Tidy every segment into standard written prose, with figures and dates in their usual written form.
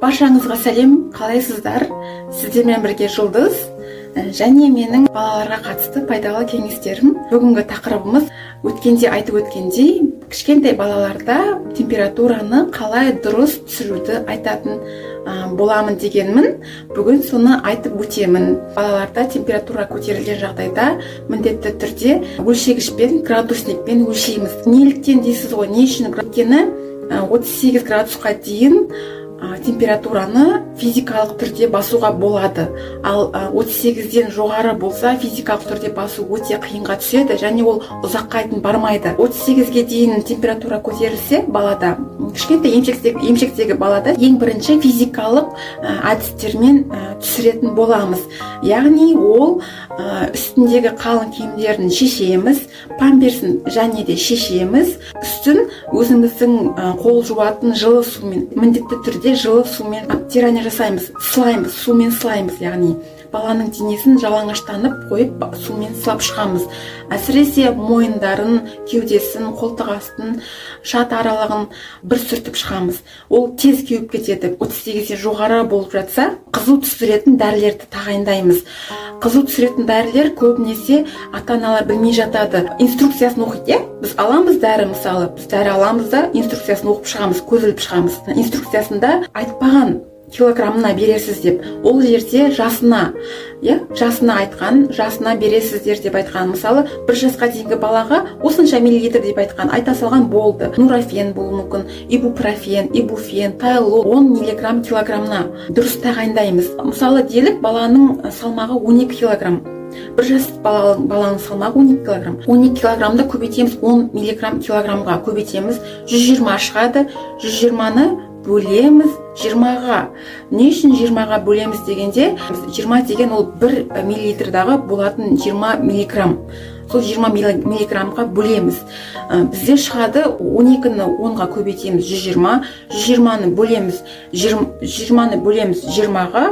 Баршаңызға сәлем! Қалайсыздар? Сіздермен бірге Жұлдыз және менің балаларға қатысты пайдалы кеңестерім. Бүгінгі тақырыбымыз, өткенде айтып өткендей, кішкентай балаларда температураны қалай дұрыс түсіруді айтатын боламын дегенмін. Бүгін соны айтып өтемін. Балаларда температура көтерілген жағдайда міндетті түрде өлшегішпен, градусникпен өлшейміз. Неліктен дейсіз ғой, не үшін? Өйткені 38 градусқа дейін температураны физикалық түрде басуға болады. Ал 38-ден жоғары болса, физикалық түрде басу өте қиынға түседі және ол ұзаққа дейін бармайды. 38-ге дейін температура көтерілсе балада, кішкентай емшектегі балада ең бірінші физикалық әдістермен түсіретін боламыз. Яғни ол үстіндегі қалың киімдерін шешеміз, памперсін және де шешеміз, үстін өзіміздің қол жуатын жылы сумен, міндетті түрде жылы сумен обтирание жасаймыз, сылаймыз, сумен сылаймыз. Яғни баланың денесін жалаңаштанып қойып, сумен сылап шығамыз. Әсіресе мойындарын, кеудесін, қолтық астын, шат аралығын бір сүртіп шығамыз. Ол тез кеуіп кетеді. 38-ден жоғары болып жатса, қызу түсіретін дәрілерді тағайындаймыз. Қызу түсіретін дәрілер, көбінесе ата аналар білмей жатады, инструкциясын оқиды, иә. Біз аламыз дәрі, мысалы, біз дәрі аламыз да, инструкциясын оқып шығамыз, көз іліп шығамыз. Инструкциясында айтпаған килограммына бересіз деп. Ол жерде жасына, иә, жасына айтқан, жасына бересіздер деп айтқан. Мысалы, 1 жасқа дейінгі балаға осынша миллилитр деп айтқан, айта салған болды. Нурофен болуы мүмкін, ибупрофен, ибуфен, тайлол, 10 миллиграмм килограммына дұрыс тағайындаймыз. Мысалы, делік, баланың салмағы 12 килограмм, 1 жас баланың салмағы 12 килограмм. 12 килограммды көбейтеміз, 10 миллиграмм килограммға көбейтеміз, 120 шығады. 120-ны бөлеміз 20-ға. Не үшін 20-ға бөлеміз дегенде, 20 деген ол 1 миллилитрдағы болатын 20 миллиграмм. Сол 20 миллиграммға бөлеміз. Бізде шығады, 12-ні 10-ға көбейтеміз, 120. 120-ны бөлеміз, 20-ны бөлеміз 20-ға,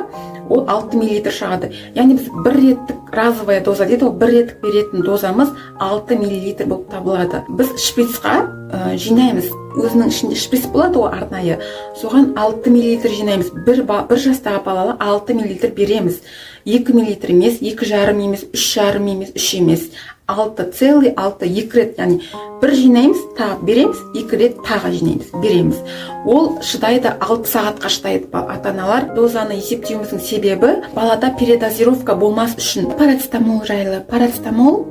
ол 6 миллилитр шығады. Яғни біз бір реттік, разовая доза дейді ғой, бір реттік беретін дозамыз 6 миллилитр болып табылады. Біз шприцқа жинаймыз, өзінің ішінде шприц болады ғой арнайы, соған 6 миллилитр жинаймыз. 1 жастағы балаға 6 миллилитр береміз. 2 миллилитр емес, 2,5 емес, 3,5 емес, 3 емес, 6, целый 6. Екі рет, яғни бір жинаймыз, тағы береміз, екі рет тағы жинаймыз, береміз. Ол шыдайды, 6 сағатқа шыдайды. Ата аналар, дозаны есептеуіміздің себебі балада передозировка болмас үшін. Парацетамол жайлы. Парацетамол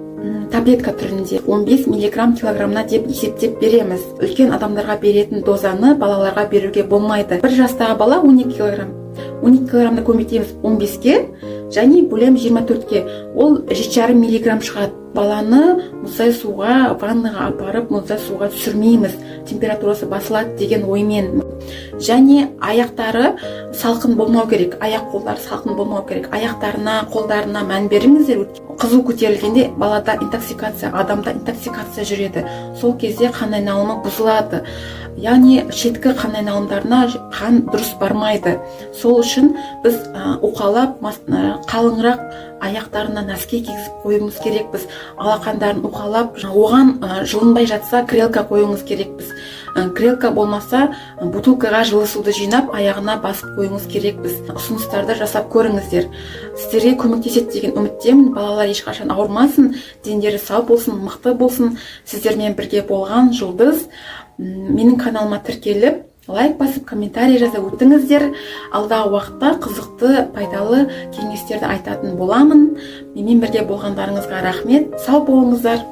таблетка түрінде 15 миллиграмм килограммна деп есептеп береміз. Үлкен адамдарға беретін дозаны балаларға беруге болмайды. 1 жастағы бала 12 килограмм, 12 килограммды көбейтеміз 15-ке және бөлеміз 24-ке, ол 7,5 миллиграмм шығады. Баланы мұздай суға, ваннаға апарып, мұздай суға түсірмейміз, температурасы басылады деген оймен. Және аяқтары салқын болмау керек, аяқ қолдары салқын болмау керек. Аяқтарына, қолдарына мән беріңіздер. Қызу көтерілгенде балада интоксикация, адамда интоксикация жүреді. Сол кезде қан айналымы бұзылады, яғни шеткі қан айналымдарына қан дұрыс бармайды. Сол үшін біз уқалап, қалыңырақ аяқтарына носки кигізіп қоюымыз керекпіз. Алақандарын уқалап, оған жылынбай жатса, грелка қоюыңыз керекпіз. Грелка болмаса, бутылкаға жылы суды жинап, аяғына басып қоюыңыз керекпіз. Ұсыныстарды жасап көріңіздер, сіздерге көмектеседі деген үміттемін. Балалар ешқашан ауырмасын, дендері сау болсын, мықты болсын. Сіздермен бірге болған Жұлдыз. Менің каналыма тіркеліп, лайк басып, комментарий жаза өтіңіздер. Алдағы уақытта қызықты, пайдалы кеңестерді айтатын боламын. Менімен бірге болғандарыңызға рахмет, сау болыңыздар.